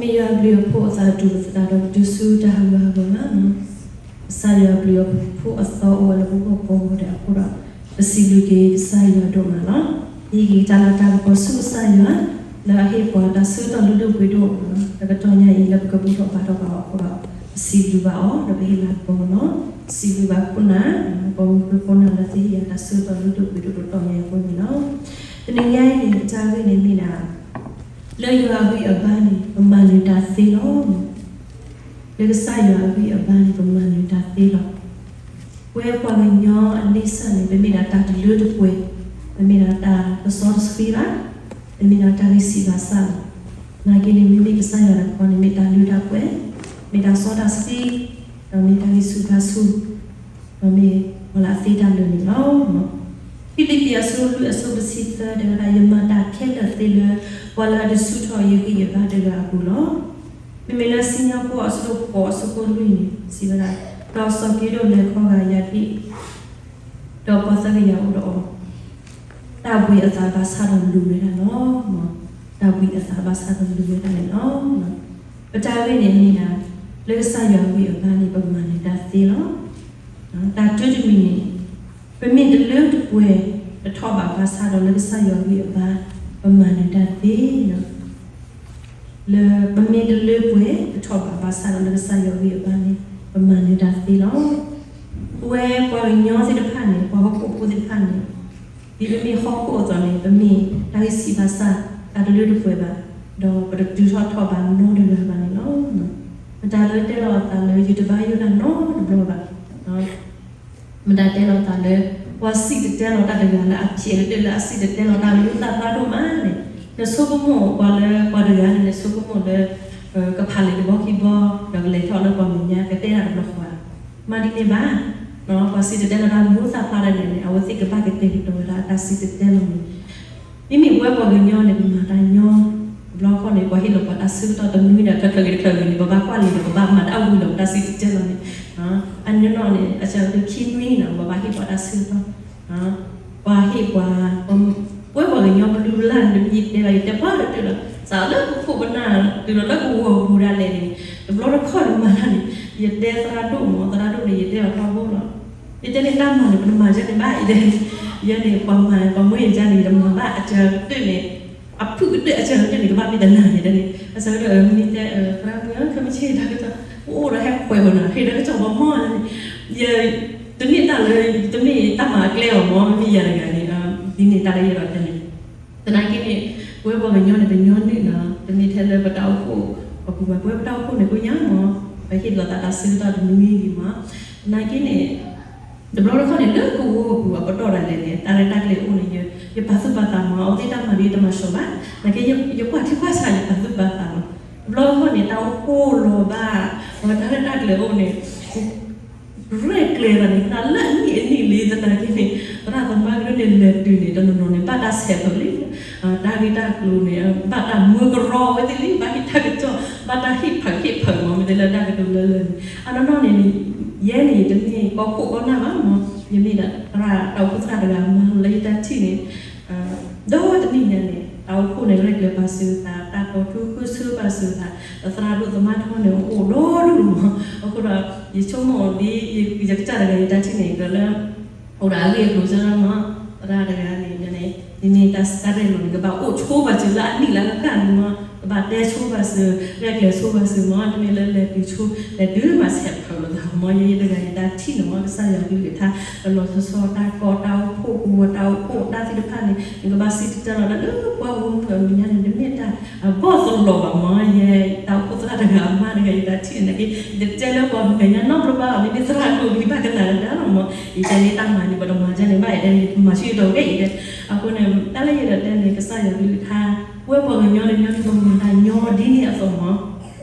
မ့ၢ်ယွၤအဘျုးအဖှိၣ်အသးဒိၣ်ပသးဒီးပတုၤဆူတၢ်ဟးဂူာ်ဟးဂီၤလီၤ. ကစၢ်ယွၤအဘျုးအဖှိၣ်အသီအိၣ်ဝဲလၢပဂီၢ်ကိးဂၤဒဲးအဃိဒီး ပစံးဘျုးက့ၤကစၢ်ယွၤဒိၣ်မးလီၤ. ဟ့ၣ်က့ၤတၢ်လၤတၢ်ကပီၤဆူကစၢ်ယွၤ လၢအဟ့ၣ်ပှၤတၢ်ဆၢကတီၢ်လုၢ်ဒိၣ်ပှ့ၤဒိၣ်လီၤ. လၢကတီၢ်ညါအံၤလၢပကဘူၣ်ထီၣ်ဘါထီၣ်ဘၣ်အီၤအဃိဒီး ပစံးဘျုးဘၣ်အီၤ ဒီးပဟ့ၣ်လၤကပီၤလီၤ. စံးဘျုးဘၣ်ခိၣ်နၢ် ပိာ်မုၣ်ဖိခိၣ်နၢ်လၢသုဟ့ၣ်ယၤတၢ်ဆၢကတီၢ်လုၢ်ဒိၣ်ပှ့ၤဒိၣ်တတီၤညါအံၤအဃိန့ၣ်လီၤ. တနံၤညါအံၤန့ၣ် ပတၢ်ဂ့ၢ်န့ၣ်မ့ၢ်ဒၣ် လၢယွၤအဂံၢ်အဘါန့ၣ် ပမၤနၢၤတၢ်သ့လီၤ. လၢကစၢ်ယွၤအဂံၢ်အဘါန့ၣ် ပမၤနၢၤတၢ်သ့လီၤ. ပဝဲပှၤကညီအန့ဆၢၣ်န့ၣ် ပမ့ၢ်ဒၣ်တၢ်တလၢတပှဲၤ, ပမ့ၢ်ဒၣ်တၢ်တစီတဆှံဘၣ်, ပမ့ၢ်ဒၣ်တၢ်ဂံၢ်ဆံးဘါစၢ်လီၤ. နာ်က့န့ၣ် မ့မ့ၢ်ကစၢ်ယွၤတခီန့ၣ် မ့ၢ်တၢ်လၢတၢ်ပှဲၤ, မ့ၢ်တၢ်စီတၢ်ဆှံ, ဒီးမ့ၢ်တၢ်ဂံၢ်ဆူၣ်ဘါဆူၣ်, ဒီးမ့ၢ်ပှၤလၢအသ့တၢ်လၢာ်န့ၣ်လီၤ. ဖံလံးပံးအဆၢလွံၢ်အဆၢဖိတဆံသၢတဲဝဲဒၣ် ယမၤတၢ်ခဲလၢာ်သ့လၢ ပှၤလၢအတဆူၣ်ထီၣ်ယဂံၢ်ယဘါတဂၤအပူၤလီၤ. မ့မ့ၢ်လၢစံၣ်ညီၣ်ကွီၢ်အဆၢဒိၣ်ဃိးအဆၢဖိလွံၢ်န့ၣ် စံးဝဲဒၣ်, ဒီးစီၤက့ဒိၣ်လဲၤခီဂာ်ယၤဒ့ၣ် ဒီးပှၤသၢကယၤအိၣ်ဒီးအီၤ, တၢ်ဘှံးအသးဘၣ်ဆၣ်ဒီးလူၤဝဲဒၣ်လီၤ. တၢ်ဘှံးအသးဘၣ်ဆၣ်ဒီးလူၤဝဲဒၣ်န့ၣ်လီၤ. ပတၢ်ဂ့ၢ်န့ၣ်မ့ၢ်ဒၣ် လၢကစၢ်ယွၤအဂံၢ်အဘါန့ၣ် ပမၤနၢၤတၢ်သ့လီၤ. တၢ်တၢတမံၤန့ၣ် ပမ့ၢ်တလၢတပှဲၤတထီၣ်ဘၣ်ဘၣ်ဆၣ်ဒီးလၢကစၢ်ယွၤအဂံၢ်အဘါ ပမၤနၢၤတၢ်သ့လီၤ. လၢပမ့ၢ်တလၢပှဲၤတထီၣ်ဘၣ်ဘၣ်ဆၣ်ဒီးလၢကစၢ်ယွၤအဂံၢ်အဘါန့ၣ် ပမၤနၢၤတၢ်သ့လီၤ. ပဝဲပှၤကညီသ့ၣ်တဖၣ်န့ၣ် ပှၤဟီၣ်ခိၣ်ဖိသ့ၣ်တဖၣ်န့ၣ် ဒ်ပမ့ၢ်ဟီၣ်ခိၣ်အသိးန့ၣ် ပမ့ၢ်တၢ်ဂံၢ်ဆံးဘါစၢ် တၢ်တလၢတပှဲၤဘၣ်, ဒီးပတတုၤထီၣ်ထီၣ်ဘၣ်နီတဂၤဘၣ်န့ၣ်လီၤ. မတၤလၢတဲလီၤအသးလၢယတဘၣ်ယိၣ်တၢ်နီတဘျီဘၣ် မတၤတဲလီၤသးလၢ ပှၤစံၣ်တဲၤတဲလီၤတၢ်တဂၤလၢအဖျဲးကတၢၢ်လၢအစံၣ်တဲၤတဲလီၤတၢ်မူသၣ်ဖျါဒိၣ်မးန့ၣ်, နဆိကမိၣ်ပှၤလၢပှၤတဂၤန့ၣ် နဆိကမိၣ်လၢ ကဖးလံာ်တဘီခံဘီ ဒီးကလဲၤထီၣ်လၢပှၤမဲာ်ညါ ကတဲတၢ်တဘျီဃီဧါ. မၤဒ်န့ၣ်ဘၣ်, ပှၤစံၣ်တဲၤတဲလီၤတၢ်မူသၣ်ဖျါဒၣ်န့ၣ်န့ၣ် အဝဲသ့ၣ်ကဘၣ်ကတဲာ်ကတီၤဝဲဒၣ်တၢ်စံၣ်တဲၤတဲလီၤန့ၣ် မ့မ့ၢ်ပဝဲပှၤကညီန့ၣ် ပမၤတၢ်ညီ, တဘျီဃီန့ၣ် ပှၤဟ့ၣ်လီၤပှၤတၢ်ဆၢကတီၢ်တနွံဒီး တချုးဂ့ၤတချုးဂ့ၤန့ၣ် ပဘၣ်ကွၢ်လံာ်ဒီး ပဘၣ်မၤတၢ်အဝံၤလီၤ ပတၢ်စံၣ်တဲၤတဲလီၤန့ၣ်, အညီနီၢ်န့ၣ် အစှၤကတၢၢ်ခံနွံန့ၣ် ပဘၣ်ဟ့ၣ်ပှၤတၢ်ဆၢကတီၢ်, ပှၤဟ့ၣ်ပှၤ, ပဝဲပှၤကညီပလုၢ်ပလၢ်န့ၣ် တမ့ၢ်ယတဲဘၣ် ယတဲပှၤတတုၤလီၤ, စးလၢပခိၣ်ပနၢ် တုၤလီၤလၢကဝီၤပူၤဒၣ်လဲာ်န့ၣ်, တဘျီတခီၣ်န့ၣ်မၤတၢ်န့ၣ် ယတဲသရၣ်ဒိၣ်မး သရၣ်ဒိၣ်န့ၣ် ယတဲအီၤထီဘိလီၤ. ယတဲန့ၣ် တၢ်မၤန့ၣ် ပတမၤယဲန့ၣ်ဘၣ် ယတဲ, ယဲန့ၣ် ပှၤမၤ ပှၤမၢယၤန့ၣ် ယတမၤဘၣ် အစှၤကတၢၢ်န့ၣ်, အဖုၣ်ကတၢၢ်အစှၤကတၢၢ်န့ၣ် ကဘၣ်မ့ၢ်တနၤန့ၣ်တဲန့ၣ်, အစှၤကတၢၢ်မ့ၢ်တဲ သရၣ်မုၣ် ခဲမုၢ်ဆ့ၣ်တၢ်ကစီၣ် အိၣ်ဒီးဟဲခွဲးဝဲနီၤ ဟ့ၣ်ဒီးကစီၣ်ပှၤမီၢ်န့ၣ်, ယ တမ့ၢ်တၢ်လၢ တမ့ၢ်တၢ်မၤအကျဲအီၤမီၢ် မ့မ့ၢ်ယၤတဂၤန့ၣ်, ဒ်န့ၣ်တၢ်လၢယအဲၣ်ဒိးတဲန့ၣ်, သနာ်က့န့ၣ် ပဝဲပှၤကညီန့ၣ် ပညီနုၢ်နီၤ တမ့ၢ်ထဲလၢပတၢ်အိၣ်ဖှိၣ်အပူၤဘၣ် ပဝဲပတၢ်အိၣ်ဖှိၣ်န့ၣ် ကိညါမီၢ် ပဟ့ၣ်လီၤသးတၢ်ဆၢကတီၢ်တနွံဒံးမီၢ်, သနာ်က့န့ၣ် တဘျီတခီၣ်န့�် လၢကဝီၤပူၤအပတီၢ်ဒၣ်လဲာ်န့ၣ် တၢ်ရဲၣ်တၢ်ကျဲၤအိၣ်န့ၣ် ယပာ်သူၣ်ပာ်သးမီၢ် အဝဲသ့ၣ်တၢ်မၤဒ်တမၤဆှီဘၣ်, သနာ်က့ ယကွၢ်ထံကွၢ်ဆးယပာ်သူၣ်ပာ်သးလီၤ, တဘျီတခီၣ်န့ၣ် တၢ်အိၣ်ဖှိၣ်လီၤဘၣ်, အဝဲတၢ်ရဲၣ်တၢ်ကျဲၤအိၣ်န့ၣ် ရဲၣ်ကျဲၤသးန့ၣ် သရၣ်လၢအနံၣ်အနံၣ်လံ သနာ်က့န့ၣ် သရၣ်သမါကရၢန့ၣ် လဲၤတုၤန့ၣ် တနီၤနီၤန့ၣ် ဘၣ်တၢ်ဆဲးဖၢးလံ, တၢ်ဂ့ၢ်တၢ်ကျိၤန့ၣ် ဘၣ်တၢ်မၢကရီဝဲသ့ၣ်လံ ဘၣ်ဟ့ၣ်တၢ်ကစီၣ် ဘၣ်တၢ်ဟ့ၣ်ဖးဟ့ၣ်ဖးမီၢ် မ့ၢ်တဲလၢတၢ်ကတိၤလၢလၢန့ၣ် အနီၢ်နီၢ်န့ၣ် ယဲန့ၣ် ယတမ့ၢ်ကီၢ်ခိၣ်ကီၢ်နၢ်ဘၣ်မီၢ် ယမ့ၢ်ဒၣ်သရၣ်တၢ်အိၣ်ဖှိၣ်သရၣ်တဂၤမီၢ် လၢယတၢ်ထံၣ်န့ၣ် ဒီးတနံၣ်ညါန့ၣ် တၢ်အိၣ်ဖှိၣ်န့ၣ် ရဲၣ်ကျဲၤပာ်စၢၤသး တၢ်တီၤထူဃုဆၢပာ်စၢၤသး ဒီးသရၣ်ဒိၣ်သမါထီန့ၣ် အိၣ်ဒီဒူၣ်မီၢ် အဃိဒီး ယဆိကမိၣ်ဒ် ယကစၢ်တဂၤယတၢ်ထံၣ်န့ၣ် ကလၢ အိၣ်ဒီးအဂ့ၢ်အကျိၤစ့ၢ်ကီးမီၢ် သရၣ်တဂၤန့ၣ် မ့မ့ၢ်တၢ်ရဲၣ်လီၤန့ၣ် ကဘၣ်အိၣ်ဆိပာ်စၢၤလၢအနံၣ်လၢအကၣ်န့ၣ်မီၢ် ကဘၣ်တဲဆိပာ်စၢၤ ရဲၣ်ကျဲၤဆိပာ်စၢၤမီၢ် တမ့ၢ်လၢလဲၤတုၤဆိ လဲၤတုၤမးဆဲးဖးလိာ်သးမီၢ် ယဲယတဂၤယတၢ်ထံၣ်န့ၣ်မီၢ် ကစၢ်ယွၤကလုၢ်ကထါ ကလီၤဆီဆီတၢ်ကီတၢ်အိၣ်ဖှိၣ် ကဝီၤတၢ်အိၣ်ဖှိၣ်တၢ်သ့ၣ်တဖၣ်န့ၣ် နကဘၣ်စံၣ်တဲၤတဲလီၤတၢ်လၢပှၤဂီၢ်မုၢ်အမဲာ်ညါန့ၣ် တမ့ၢ်တၢ်အဘီၣ်သလီၤဘၣ်မီၢ် ယဲတၢ်အိၣ်ဖှိၣ်သရၣ်တဂၤအမါတဂၤယတၢ်ထံၣ်န့ၣ် နက့ ယတတဲလၢပှၤမဲာ်ညါနီတဘျီဘၣ် မ့မ့ၢ်သရၣ်ဒိၣ်မ့ၢ်ဘၣ်ကနၣ်လၢတၢ်လီၤမီၢ် ယတဲန့ၣ်တၢ်မၤန့ၣ် ပတမၤဒ်န့ၣ်ဘၣ် ယတဲန့ၣ် ယမၤဆူယတီၤကဲအံၤတဲ အဃိန့ၣ် တၢ်လၢယအဲၣ်ဒိးတဲန့ၣ် ကစၢ်ယွၤကလုၢ်ကထါ ပဝဲပှၤကညီန့ၣ် ညီနုၢ်ပမၤတၢ်ညီဒ်န့ၣ်အသိးမီၢ် မ့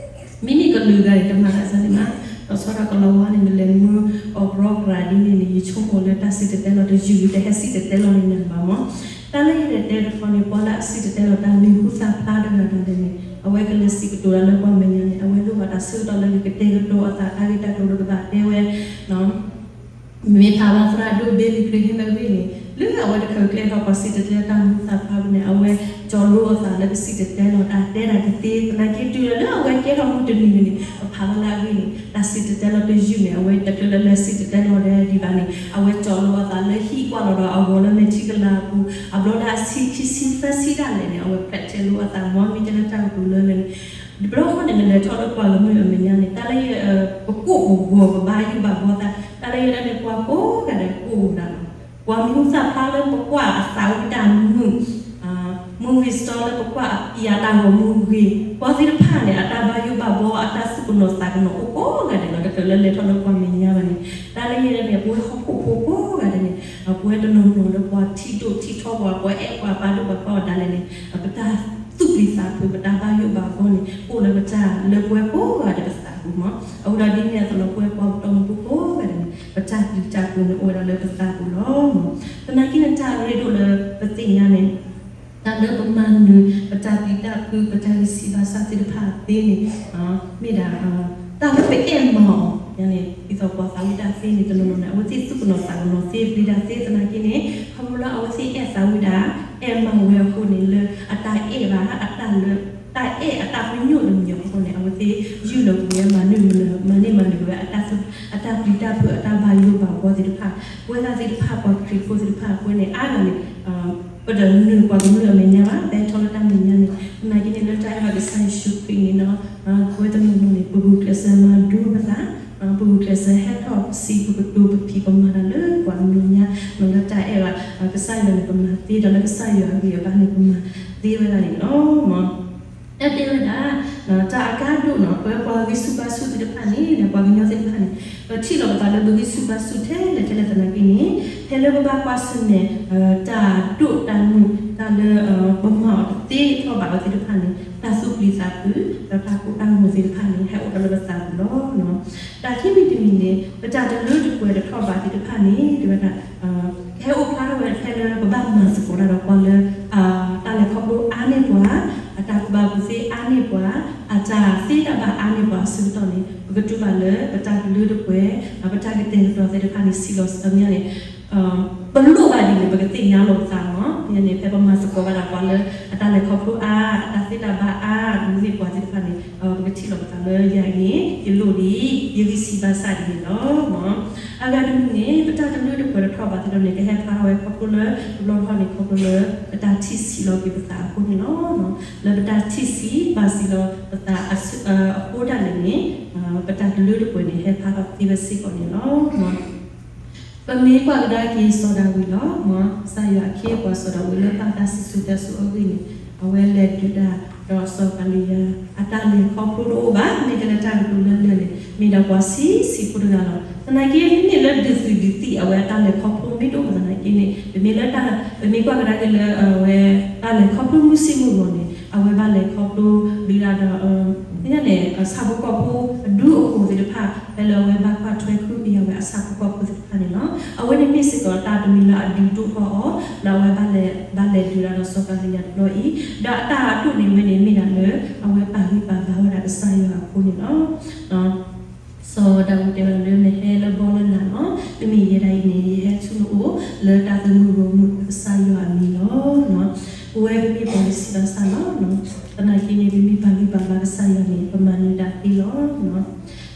မ့ၢ်ကလုာ်ဂၤန့ၣ် တမၤတၢ်စၢ်န့ၣ်မး ဒီးဆီဒၣ်ကလီၤဝါန့ၣ် နလဲၤမၢအီၤကြီကြၤဒ်န့ၣ်န့ၣ် ယဆိကမိၣ်လၢတၢ်စံၣ်တဲၤတဲလီၤတယုၢ် တဟဲစံၣ်တဲၤတဲလီၤန့ၣ်နၤဘၣ်မီၢ် တၢ်လၢယအဲၣ်ဒိးတဲတခီန့ၣ် ပှၤလၢအစံၣ်တဲၤတဲလီၤတၢ်မံၤဟူသၣ်ဖျါတဂၤဂၤန့ၣ်န့ၣ် အဝဲကလဲၤစံးကတိၤတၢ်လၢပှၤမဲာ်ညါန့ၣ် အဝဲလိၣ်ဘၣ်တၢ်ဆၢကတီၢ်လၢကကတဲာ်ကတီၤအသးတၢ်ဂ့ၢ်တၢ်ကျိၤလၢကဘၣ်တဲဝဲ မ့ၢ်ဖးဘၣ်သရၣ်ဒိၣ် Billy Graham အဂ့ၢ်န့ၣ် လၢအဝဲတချုးကဲထီၣ်ပှၤစံၣ်တဲၤတဲလီၤတၢ်မူသးဖျါပူၤန့ၣ် အဝဲကၠီလိအသးလၢကစံၣ်တဲၤတဲလီၤတၢ်တဲတၢ်ကသ့ သနာ်က့တုၤလၢအဝဲကဲထီၣ်မူတနံၤန့ၣ် ပဖးလီၤလၢအဂ့ၢ်န့ၣ် တၢ်စံၣ်တဲၤတဲလီၤတယုၢ်န့ၣ် အဝဲတချုးလၢလဲၤစံၣ်တဲၤတဲလီၤဒဲးဒံးဘၣ်န့ၣ် အဝဲကၠီလိအသးလၢဟံၣ်ကွၢ်လီၤဒီးအဂီၤလၢမဲာ်ထံကလၤအပူၤ အဘျီလၢအဆံခံဆံသၢဆံဒၣ်လဲာ်န့ၣ် အဝဲဖျဲးတဲလိအသးမ့ၢ်မ့ၢ်တဲလၢတၢ်ကတိၤလၢလၢာ်န့ၣ် တဘျီဃီန့ၣ် နလဲၤထီၣ်လၢပှၤကမျၢၢ်အမဲာ်ညါန့ၣ် တၢ်လၢယ ပကိၣ်ပဂီၤပဘါယိၣ်ဘၣ်ဘီသး တၢ်လၢယဲဒၣ်န့ၣ် ပှၤကိးဂၤဒဲးကိၣ်ဝဲဒၣ်လီၤ. ပှၤမံၤဟူသၣ်ဖျါလၢပကွၢ်အသးဝံၣ်တၢ်မုာ် movie store လၢပကွၢ်အပံၤအတၢ်ဂီၤမူဂ့ၤ ပှၤသ့ၣ်တဖၣ်န့ၣ် အတၢ်ဘါယိၣ်ဘၣ်ဘီ အတၢ်သူၣ်ကနိးသးကနိးအိၣ်ကိးဂၤဒဲးလီၤ. တချုးလၢလဲၤထီၣ်လၢပှၤမဲာ်ညါဘၣ်န့ၣ် တၢ်လၢယဲဒၣ်န့ၣ် ပဝဲဟီၣ်ခိၣ်ဖိကိးဂၤဒဲးန့ၣ် ပဝဲတနီၤနီၤလၢပှၤထံၣ်ဒိၣ်ထံၣ်ထီပှၤ ပှၤအဲၣ်ပှၤပာ်ဒိၣ်ပှၤဖီအီၤဒၣ်လဲာ်န့ၣ် ပတၢ်သူၣ်ပျံၤသးဖုး ပတၢ်ဘါယိၣ်ဘၣ်ဘီန့ၣ် အိၣ်လၢပတၢ်လၢပှဲၤကိးဂၤဒဲးပသးပူၤမး. အဃိဒီးဒ်န့ၣ်အသိးလီၤ ပဝဲပှၤတၢ်အိၣ်မူပူၤကိးဂၤဒဲးန့ၣ် ပတၢ်ပျံၤတၢ်ဖုးန့ၣ်အိၣ်ဝဲဒၣ်လၢပသးပူၤလီၤ. သနာ်က့န့ၣ် တၢ်ရ့ဒိၣ်လၢပသ့ၣ်ညါန့ၣ် တၢ်လၢပမၤနၢၤ ပတၢ်ပျံၤတၢ်ဖုး ပတၢ်ဂံၢ်စၢ်ဘါစၢ်သ့ၣ်တဖၣ်သ့န့ၣ် မ့ၢ်ဒၣ် တၢ်လၢပအဲၣ်မၤအီၤန့ၣ် ဒ်သိးပှၤသးဝံၣ်တၢ်သ့န့ၣ် တနီၤနီၤန့ၣ် အဝဲသ့ၣ်သူၣ်ကနိးသးကနိးသ့ ပျံၤတၢ်သ့သနာ်က့န့ၣ် ခီဖျိလၢအဝဲသ့ၣ်အဲၣ်သးဝံၣ်ဒၣ် အဲၣ်မၤဝဲအဃိန့ၣ် လၢအတၢ်အဲၣ်ဘၣ် အတၢ်လၢ တၢ်အဲၣ်အတၢ်ပညိၣ်တမံၤအဃိန့ၣ် အဝဲသ့ၣ်ယုၢ်လီၤကွံာ်ဝဲ မၤန့ၢ်မၤ မၤန့ၢ်မၤနၢၤဝဲ အတၢ်ပျံၤတၢ်ဖုး အတၢ်ဘါယိၣ်ဘၣ်ဘီသ့ၣ်တဖၣ် ပဝဲဒၣ်သ့ၣ်တဖၣ် ပှၤခရံာ်ဖိသ့ၣ်တဖၣ် ပဝဲန့ၣ်အါဂၤန့ၣ် ပတနုာ်ပှၤကမျၢၢ်အမဲာ်ညါဘၣ် ပဟဲထီၣ်လၢတၢ်မဲာ်ညါန့ၣ် သနာ်က့န့ၣ် လၢတၢ်အဲၣ်ဘၣ်ကစၢ်ယ့ၣ်ၡူးခရံာ်န့ၣ်ဒီး ပဝဲတနီၤနီၤန့ၣ် ပဂုာ်ကျဲးစၢးမၤဒိပသး ပဂုာ်ကျဲးစၢးဟဲထီၣ်ပစံးပကတိၤပဖံးပမၤတၢ်လၢပှၤကညီညါ လၢတၢ်အဲၣ်ဘၣ်ကစၢ်ယွၤန့ၣ် ပမၤသ့ဒီးလၢကစၢ်ယွၤအဂံၢ်အဘါန့ၣ် ပမၤသ့ဝဲဒၣ်န့ၣ်လီၤ. တၢ်တဲဝဲဒၣ် တၢ်အကါဒိၣ်နီၤ ပဝဲပှၤဂံၢ်ဆူၣ်ဘါဆူၣ်သ့ၣ်တဖၣ်န့ၣ် ဒီးပှၤကညီသ့ၣ်တဖၣ်န့ၣ် ပထံၣ်လီၤပသးလၢပဂံၢ်ဆူၣ်ဘါဆူၣ်ထဲလဲၣ်ထဲလဲၣ်သနာ်က့န့ၣ် ဖဲလၢပဘၣ်ကွၢ်ဆၢၣ်မဲာ် တၢ်ဒိၣ်တၢ်မုၢ် တၢ်လၢ ပမၤအီၤတသ့ထီၣ်ဘၣ်ဝဲသ့ၣ်တဖၣ်န့ၣ် တၢ်သူၣ်ပျံၤသးဖုး ဒီးတၢ်ကိၢ်တၢ်ဂီၤသ့ၣ်တဖၣ်န့ၣ် ဟဲအိၣ်ဒီးလၢပသးပူၤလီၤ. တၢ်ခံမံၤတမံၤန့ၣ် ပတၢ်တလၢတပှဲၤတထီၣ်ဘးသ့ၣ်တဖၣ်န့ၣ် တဲဝဲဒၣ် ကဟဲအိၣ်ဖျါထီၣ်ဝဲဖဲလၢပဘၣ်မၤသကိးတၢ်ဒီးပှၤလၢ တၢ်လဲၤခီဖျိအါန့ၢ်ပှၤ အတၢ်ကူၣ်ဘၣ်ကူၣ်သ့အါန့ၢ်ပှၤ အတၢ်သ့တၢ်ဘၣ်အါန့ၢ်ပှၤအဆၢကတီၢ်န့ၣ် ပကတူၢ်ဘၣ်လၢပတၢ်တလၢတပှဲၤ ပတၢ်ကတဲာ်ကတီၤသ့ၣ်တဖၣ်န့ၣ် ဆံးလီၤအမ့ၢ်န့ၣ် ပလိၣ်ဘၣ်ဒ်န့ၣ် ပကသ့ၣ်ညါလီၤပသးမး န့ၣ် ဖဲပမၤသကိးဘၣ်ဒီးပှၤလၢ အတၢ်လဲၤခီဖျိအါ အတၢ်သ့တၢ်ဘၣ်အါ န့ၢ်ပှၤသ့ၣ်တဖၣ်န့ၣ် ပကထံၣ်လီၤပသးလၢယၤအံၤန့ၣ် ယလိၣ်ဒ်အံၤ ယဂံၢ်ဆံးဘါစၢ်ဒ်န့ၣ်လီၤ. အဂၤတမံၤန့ၣ် ပတၢ်တလၢတပှဲၤတထီၣ်ဘးသ့ၣ်တဖၣ်န့ၣ် ကဟဲဖျါထီၣ်ဝဲခီဖျိလၢ တဘျီတခီၣ်န့ၣ် ခီဖျိလၢ ပတၢ်ထံၣ်ဆံးလီၤက့ၤပသးအဃိန့ၣ်လီၤ. လၢပတၢ်ထံၣ်ဆံးဘၣ်ဆံးလီၤပသးအဃိဒၣ်လဲာ်န့ၣ် ပတၢ်တလၢတပှဲၤန့ၣ် ဟဲဖျါထီၣ်သ့ဝဲစ့ၢ်ကီးန့ၣ်လီၤ. ပမ့ၢ်ကွၢ်ကဒါက့ၤစီၤဒၤဝံးလီၤ. မ်ကစၢ်ယွၤအခ့အပှၤစီၤဒၤဝံးလၢဘၣ်တၢ်စံၣ်စိၤတဲစိၤအဂ့ၢ်န့ၣ် အဝဲလဲၤဒုးတၢ်ဒီးစီၤကၤလံယၤ အတၢ်လဲၤခီဖျိတအိၣ်ဘၣ် မ့ၢ်တဲလၢတၢ်ကတိၤလၢလၢာ်န့ၣ် မ့ၢ်ဒၣ်ပှၤဆံးဆံးဖိတဂၤလီၤ. သနာ်က့မ့မ့ၢ်လၢဒုးသုးဒုးသံၣ် အဝဲအတၢ်လဲၤခီဖျိမ့ၢ်တအိၣ်ဘၣ်သနာ်က့န့ၣ် ပမ့ၢ်လၢတၢ် ပမ့ၢ်ကွၢ်ကဒါက့ၤလၢအဝဲ တၢ်လဲၤခီဖျိမုၢ်ဆ့ၣ်မုၢ်ဂီၤန့ၣ် အဝဲဘၣ်လဲၤခီဖျိ ဒုးတၢ်ဒီး သ့ၣ်ညါန့ၣ် အဆၣ်ဖိကီၢ်ဖိအဒူအဃိသ့ၣ်တဖၣ် ဖဲလၢအဝဲဘၣ်ကွၢ်ထွဲခုပယၤဝဲအဆၣ်ဖိကီၢ်ဖိသ့ၣ်တဖၣ်န့ၣ်လီၤ. အဝဲန့ၣ်မ့ၢ်စ့ၢ်ကီးတၢ်တမံၤလၢအဒုးဒိၣ်ထီၣ်အီၤ လၢအဝဲဘၣ်လဲၤ ဘၣ်လဲၤဒုးတၢ်ဒီးစီၤကၤလံယၤတဘျီအံၤ ဒီးအတၢ်အဒိၣ်န့ၣ်ဝဲန့ၣ်မ့ၢ်ဒၣ်လၢ အဝဲပာ်ဂံၢ်ပာ်ဘါဝဲဒၣ်ကစၢ်ယွၤအဃိန့ၣ်လီၤ. စီၤဒၤဝံးတဲဝဲဒၣ်လၢနဟဲလၢဘီလၢနၤလီၤ. မ့မ့ၢ်ယဲဒၣ်အံၤန့ၣ် ယဟဲဆူနအိၣ်လၢတၢ်သမူရိၤမုၣ်ကစၢ်ယွၤအမံၤလီၤ. ပဝဲပမ့ၢ်ပှၤဂံၢ်ဆံးဘါစၢ်လီၤ. သနာ်က့န့ၣ် ပမ့ၢ်ပာ်ဂံၢ်ပာ်ဘါကစၢ်ယွၤန့ၣ် ပမၤနၢၤတၢ်သ့လီၤ.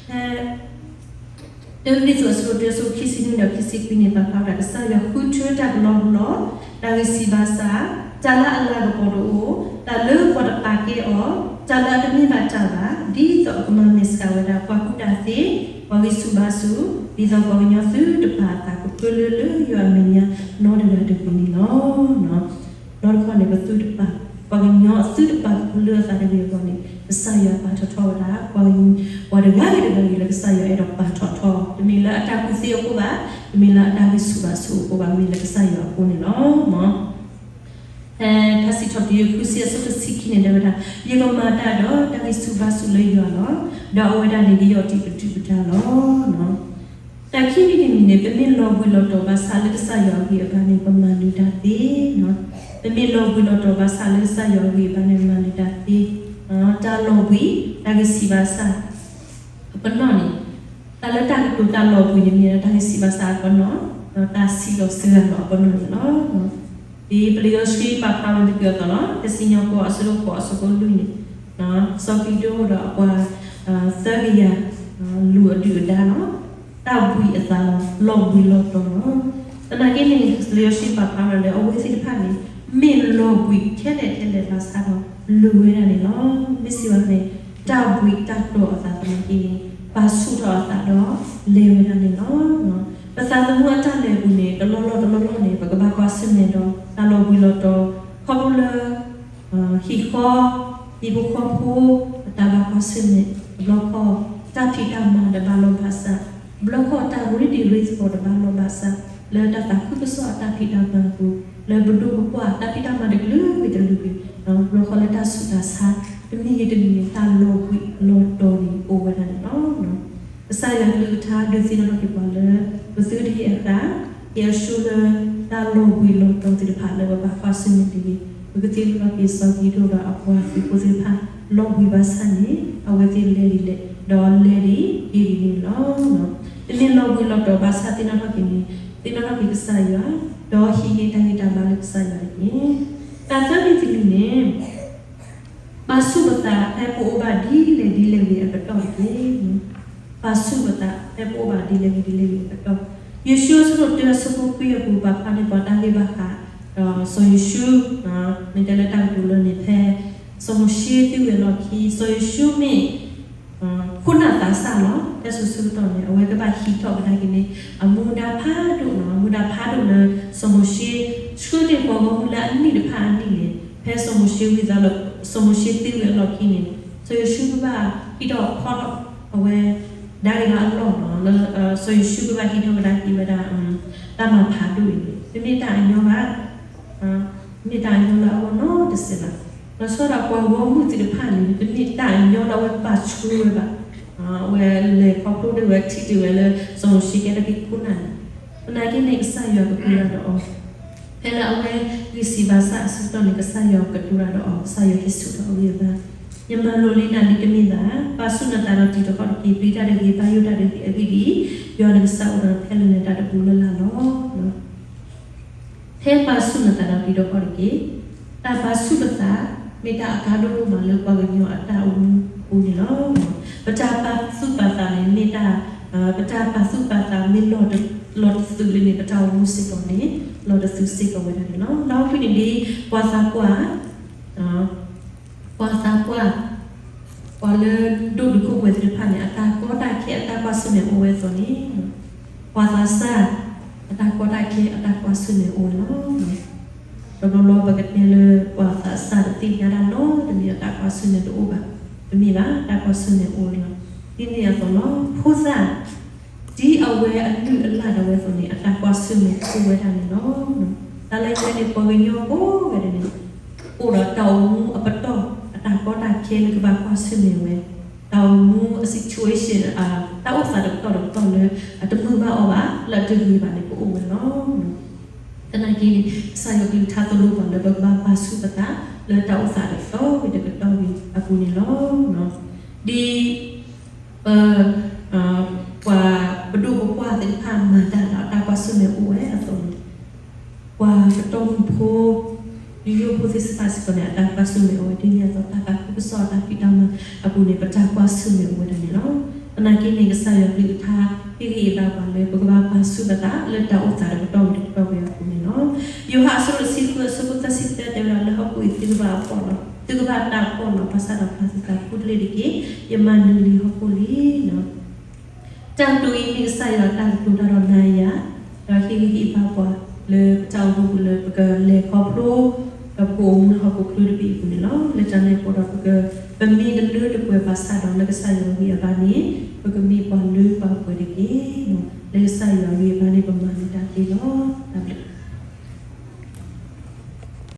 ဖဲ တၢကရံၣ်သူးအဆၢဒိၣ်တၢ အဆၢဖိခံဆံနွံဒီးခံဆံခွံန့ၣ် ပာ်ဖျါဝဲဒၣ် ကစၢ်ယွၤဃုထၢတၢ်ကလီကလီ, တၢ်ဂံၢ်ဆံးဘါစၢ်, တၢ်လၢအလၤကပီၤတအိၣ်, တၢ်လၢပှၤတပာ်ကဲအီၤ, တၢ်လၢအတမ့ၢ်ဘၣ်တၢ်ဘၣ်, ဒ်သိးအကမၤမဲာ်ဆှးဝဲဒၣ် ပှၤကူၣ်တၢ်သ့, ပှၤဂံၢ်ဆူၣ်ဘါဆူၣ်, ဒ်သိးပှၤကညီသုတပာ်အသးကဖၢလၢလၢယွၤအမဲာ်ညါ နီတဂၤတဂ့ၤန့ၣ်လီၤ. နီတခီန့ၣ် ပသုတပာ် ပှၤကညီသုတပာ်ကဖၢလၢအသးတဂ့ၤအဂီၢ်န့ၣ် ကစၢ်ယွၤပာ်ထီၣ်ထီဝဲဒၣ် ပှၤတဂၤဂ့ၤတဂၤဂ့ၤလၢကစၢ်ယွၤအဲၣ်ဒိးပာ်ထီၣ်ထီ, တမ့ၢ်လၢအတၢ်ကူၣ်သ့အဃိဘၣ်, တမ့ၢ်လၢအတၢ်ဂံၢ်ဆူၣ်ဘါဆူၣ်အဃိဘၣ်, မ့ၢ်လၢကစၢ်ယွၤအဃိန့ၣ်လီၤ. ဖဲထါစံးထီၣ်ပတြၢၤ ဃုဆံ အဆၢဖိတဆံခံန့ၣ် တဲဝဲဒၣ်, ယကမၤတၢ်ဒီးတၢ်ဂံၢ်ဆူၣ်ဘါဆူၣ်လၢယွၤလီၤ. ဒီးအဝဲဒၣ်န့ၣ် ကယီၢ်တံၢ်ပဒုၣ်ပဒါလီၤ. တၢ်ခံမံၤတမံၤန့ၣ် ပမ့ၢ်လီၤဘှံးလီၤတီၤဘၣ်ဆၣ်လၢကစၢ်ယွၤအဂံၢ်အဘါန့ၣ် ပမၤနၢၤတၢ်သ့. ပမ့ၢ်လီၤဘှံးလီၤတီၤဘၣ်ဆၣ်လၢကစၢ်ယွၤအဂံၢ်အဘါန့ၣ် ပမၤနၢၤတၢ်သ့. တၢ်လီၤဘှံး, တၢ်ဂံၢ်ဆံးဘါစၢ်အပနီၣ်န့ၣ်, တၢ်လၢတၢ်ကတိၤတၢ်လီၤဘှံးန့ၣ် မ့ၢ်ဒၣ်တၢ်ဂံၢ်ဆံးဘါစၢ်အပနီၣ် ဒီးတၢ်စံးလီၤစှၤလီၤအပနီၣ်န့ၣ်လီၤ. ဒ်ပလံာ်စီဆှံပာ်ဖျါဝဲတက့ၢ်အသိးလီၤ. ကစံၣ်ညီၣ်ကွီၢ်အဆၢဒိၣ်ဃိးအဆၢဖိလွံၢ်န့ၣ်, စီၤကံးဒဧိၣ်ဒီးအပှၤ သၢကယၤ လူၤအဒုၣ်အဒါလီၤ. တၢ်ဘှံးအသးလီၤ, လီၤဘှံးလီၤတီၤလီၤ. သနာ်က့န့ၣ် လံာ်စီဆှံပာ်ဖျါဝဲလၢအဝဲသ့ၣ်တဖၣ်န့ၣ် မ့ၢ်လီၤဘှံးထဲလဲၣ်ထဲလဲၣ်ဘၣ်ဆၣ်ဒီး လူၤဝဲဒၣ်န့ၣ်လီၤ. မ့ၢ်စံးဘၣ်န့ၣ် တၢ်ဘှံးတၢ်တီၤအသးသနာ်က့န့ၣ် ပာ်ဆူၣ်ထီၣ်အသးဒီးလဲၤဝဲဒၣ်န့ၣ်လီၤ. ပသးသမူအတၢ်လဲၤအပူၤန့ၣ် တလီၢ်လီၢ်တလီၢ်လီၢ်န့ၣ် ပကဘၣ်ကွၢ်ဆၢၣ်မဲာ်ဒီး တၢ်လီၤဘှံးလီၤတီၤ ခီဖျိလၢ ဟံၣ်ဃီ ဟံၣ်ဖိဃီဖိ အတၢ်ဘၣ်ကွၢ်ဆၢၣ်မဲာ် တဘျီခီၣ် တၢ်ဖံးတၢ်မၤတဘၣ်လိာ်ဘၣ်စး, တဘျီခီၣ်တၢ်ရ့တံၤရ့သကိးတဘၣ်လိာ်ဘၣ်စး လၢတၢ်သးခုကစီၣ်အတၢ်ဖံးတၢ်မၤအပူၤ, လၢပဒိၣ်ပပှၢ်တၢ်ဖံးတၢ်မၤတကလုာ်ဝံၤတကလုာ်ဝံၤ, တဘျီခီၣ်လၢတၢ်ဆူးတၢ်ဆါ တမံၤဂ့ၤတမံၤဂ့ၤ တၢ်လီၤဘှံးလီၤတီၤန့ၣ်အိၣ်ဝဲဒၣ်န့ၣ်လီၤ. ကစၢ်ယွၤကလုၢ်ကထါဒုးသ့ၣ်နီၣ်ထီၣ်က့ၤပှၤလၢ ပသုတဟ့ၣ်အသး ဟ့ၣ်အဆူၣ်လၢ တၢ်လီၤဘှံးလီၤတီၤသ့ၣ်တဖၣ်လၢပဘၣ်ကွၢ်ဆၢၣ်မဲာ်တဂ့ၤ, ပကသ့ၣ်နီၣ်ထီၣ်က့ၤစီၤကံးဒဧိၣ်ဒီးအပှၤသုးဖိသ့ၣ်တဖၣ် လီၤဘှံးဘၣ်ဆၣ်န့ၣ် အဝဲသ့ၣ်လဲၤဒ်လဲၣ် ဒီးလဲၤဒ်က့ၤဒ်န့ၣ်လီၤ. တမ့ၢ်လီၤဘှံးလီၤတီၤဘၣ်ဆၣ်သ့ၣ်နီၣ်ထီၣ်က့ၤန့ၣ် သ့ၣ်နီၣ်ထီၣ်က့ၤကစၢ်ယွၤ, ဒီးဟံးန့ၢ်တၢ်ဂံၢ်တၢ်ဘါလၢကစၢ်ယွၤတက့ၢ်. တၢ်သၢမံၤတမံၤန့ၣ် ပာ်ဆူၣ်ပသးဖဲပအိၣ်ဘၣ်ဒ်လဲၣ်ဒ်လဲၣ်ဂ့ၤအကတီၢ်တက့ၢ်. ပာ်ဆူၣ်ပသးဖဲပအိၣ်ဘၣ်ဒ်လဲၣ်ဂ့ၤဒ်လဲၣ်ဂ့ၤအကတီၢ်, ယိၤၡူအဆၢဒိၣ်တၢအဆၢဖိခွံအပူၤ ပာ်ဖျါန့ၢ်ပှၤတၢ်ဂ့ၢ်ဘၣ်ဃး ဒီးစီၤယိၤၡူ, မ့ၢ်တဲလၢတၢ်ကတိၤလၢန့ၣ် ဖဲစီၤမိၤၡ့သံဝံၤအလီၢ်ခံ စီၤယိၤၡူမ့ၢ် ခိၣ်နၢ်သးစၢ်လီၤ. ဖဲစိၤဆၢကတီၢ်န့ၣ် အဝဲကဘၣ်ဟံးထီၣ်ကဒါက့ၤန့ၣ် အမူဒါဖးဒိၣ်နီၤ, အမူဒါဖးဒိၣ်လၢ စီၤမိၤၡ့ ဆှၢတ့ၢ်ပှၤဂီၢ်မုၢ်လၢအနံၣ်တဖၣ်အနံၣ်န့ၣ် ဖဲစီၤမိၤၡ့ဝံသးလီၤ, စီၤမိၤၡ့သံဝံၤအလီၢ်ခံန့ၣ် စီၤယိၤၡူကဘၣ်ဟံးထီၣ်ဖီထီၣ်အဝဲ ဒါက့ၤလၢအလီၢ်နီၤ, လၢ စီၤယိၤၡူကဘၣ်ဟံးထီၣ်ကဒါက့ၤဝဲဒၣ် တၢ်မၤဖးဒိၣ်အံၤန့ၣ် တမ့ၢ်တၢ်အညီဘၣ် မ့ၢ်တၢ်အညီလၢအဂီၢ်နီတစဲးဘၣ်. လီၤဆီဒၣ်ပှၤဂီၢ်မုၢ်သ့ၣ်တဖၣ်န့ၣ် တမ့ၢ်တၢ်အညီလၢအဝဲဘၣ်ဆှၢဝဲဘၣ်. အဝဲလဲၤခီဖျိဒၣ်ဝဲထံၣ်ဒၣ်ဝဲလၢ စီၤမိၤၡ့ကဲထီၣ်က့ၤခိၣ်နၢ်န့ၣ်, သနာ်က့န့ၣ် ကစၢ်ယွၤကတိၤတၢ်ဒီးအီၤ, ဖဲလၢအဝဲဂံၢ်စၢ်ဘါစၢ်အဆၢကတီၢ်န့ၣ် ကစၢ်ယွၤကတိၤတၢ်ဒီးအီၤ, ကစၢ်ယွၤဟ့ၣ်ဆူၣ်ထီၣ်အဂံၢ်အဘါ, ယမၤလိာ်လံနၤဒ်တမ့ၢ်ဘၣ်, ပာ်ဆူၣ်နသးဒီးတံၤသကိးတက့ၢ်. ပျံၤတၢ်တဂ့ၤ, ဘၣ်ယိၣ်တၢ်တဂ့ၤ. အဂ့ၢ်ဒ်အံၤ, ယွၤနကစၢ်အိၣ်ဒီးနဖဲလၢနၤတၢ်တပူၤလၢ်လၢ်လီၤ. ဖဲပာ်ဆူၣ်နသးဒီးတံၤသကိးတက့ၢ်. တၢ်ပာ်ဆူၣ်ပသး မ့ၢ်တၢ်အကါဒိၣ်ဒိၣ်မးလၢပှၤကညီအတၢ်အိၣ်မူအပူၤန့ၣ်လီၤ. ပတၢ်ပာ်သူၣ်ပာ်သးန့ၣ် မ့ၢ်တၢ် ပတၢ်ပာ်သူၣ်ပာ်သးမ့ၢ်လီၤတသုးလၢန့ၣ် ပတၢ်အိၣ်မူစ့ၢ်ကီးန့ၣ် လီၤတသုးစ့ၢ်ကီးဝဲဒၣ်န့ၣ်လီၤ. လၢဟီၣ်ခိၣ်န့ၣ်ဒ် ပှၤသးပှၢ် ပှၤသးပှၢ် ပှၤလၢဒိၣ်တုာ်ခိၣ်ပှဲၤသ့ၣ်တဖၣ်န့ၣ် အတၢ်ကီတၢ်ခဲအတၢ်ကွၢ်ဆၢၣ်မဲာ်အိၣ်ဝဲအသိးန့ၣ် ပှၤသးစၢ် အတၢ်ကီတၢ်ခဲအတၢ်ကွၢ်ဆၢၣ်မဲာ်အိၣ်ဝဲလီၤ. တဘျီဘျီပကတဲလၢပှၤသးစၢ်တသ့ၣ်ညါတၢ်နီတမံၤ အတၢ်ကွၢ်ဆၢၣ်မဲာ်တအိၣ်ဘၣ်, တမ့ၢ်ဘၣ်, တၢ်ကွၢ်ဆၢၣ်မဲာ်အိၣ်ဝဲလီၤ. ဒ်န့ၣ်အသိးလီၤ. ဖိသၣ် ဒ်အဝဲအလုၢ်အလၢ်ဒၣ်ဝဲအသိးန့ၣ် အတၢ်ကွၢ်ဆၢၣ်မဲာ်အိၣ်ဝဲဒၣ်န့ၣ်လီၤ. တၢ်လၢညါန့ၣ် ပှၤကညီကိးဂၤဒဲးန့ၣ် အိၣ်ဒီးတၢ်အိၣ်မူအပတီၢ် အတၢ်ကီတၢ်ခဲလၢကဘၣ်ကွၢ်ဆၢၣ်မဲာ်ဝဲ, တၢ်အိၣ်မူအ situation တၢ်အိၣ်သးတပတီၢ်တပတီၢ်လၢ အတမုာ်ဘၣ်အီၣ်ဘၣ် လၢအတဂ့ၤဘၣ်န့ၣ် ကအိၣ်ဝဲလီၤ. သနာ်က့န့ၣ် ကစၢ်ယွၤကလုၢ်ကထါသိၣ်လိပှၤလၢပကဘၣ်ပာ်ဆူၣ်ပသး လၢတၢ်အိၣ်သးတတီၤဂ့ၤတကတီၢ်ဂ့ၤအပူၤန့ၣ်လီၤ. ဒ် ပ ပှၤပဒိၣ်ပပှၢ်သ့ၣ်တဖၣ်မၤတၢ်ဒီးတၢ်ကွၢ်ဆၢၣ်မဲာ်အိၣ်ဝဲအသိးန့ၣ် ပှၤပတီၢ်မုၢ်ဖိ ယိယိဖိသ့ၣ်တဖၣ်စ့ၢ်ကီးန့ၣ် အတၢ်ကွၢ်ဆၢၣ်မဲာ်အိၣ်ဝဲဒ်န့ၣ်အသိး တၢ်သးခုကစီၣ်အတၢ်ဖံးတၢ်မၤအပူၤန့ၣ် ပတၢ်ကွၢ်ဆၢၣ်မဲာ်အိၣ်ဝဲဒၣ်န့ၣ်လီၤ. သနာ်က့န့ၣ် ကစၢ်ယွၤကလုၢ်ကထါ ဟ့ၣ်ဂံၢ်ဟ့ၣ်ဘါပှၤလၢ ပကဘၣ်ပာ်ဆူၣ်ပသးလၢတၢ်အိၣ်သးတကတီၢ်ဂ့ၤတကတီၢ်ဂ့ၤအပူၤန့ၣ်လီၤ. ယိၤဟၣ်အဆၢဒိၣ်တဆံဃုအဆၢဖိသၢဆံသၢတဲဝဲဒၣ်လၢ ဟီၣ်ခိၣ်အံၤသုကဘၣ်အပီၢ်လီၤ, သုကဘၣ်တၢ်ပီၢ်လီၤ ဘၣ်ဆၣ်ဒီးပာ်သုသးခူတလ့ၢ်တက့ၢ်, ယမၤနၢၤလံဟီၣ်ခိၣ်လံ. တၢ်ကတိၤအံၤမ့ၢ်ကစၢ်ယွၤအတၢ်ကတိၤတၢ်ဒီးနၤယၤ, ဒီးဟ့ၣ်ဂံၢ်ဟ့ၣ်ဘါပှၤလၢပတၢ်အိၣ်မူပူၤလၢပကလဲၤခီဖျိ ဒီးပကအိၣ်မူလၢဟီၣ်ခိၣ်ချၢတဘ့ၣ်အပူၤန့ၣ်လီၤ. လၢတၢ်န့ၣ်အဃိဒီး ပက ပမ့ၢ်တလၢတပှဲၤဘၣ်ဆၣ်ဒီး လၢကစၢ်ယွၤအဂံၢ်အဘါန့ၣ် ပကမ့ၢ်ပှၤလၢပှဲၤတက့ၢ်. လၢကစၢ်ယွၤအဂံၢ်အဘါန့ၣ် ပမၤနၢၤတၢ်သ့လီၤ. တၢ်ဘျုး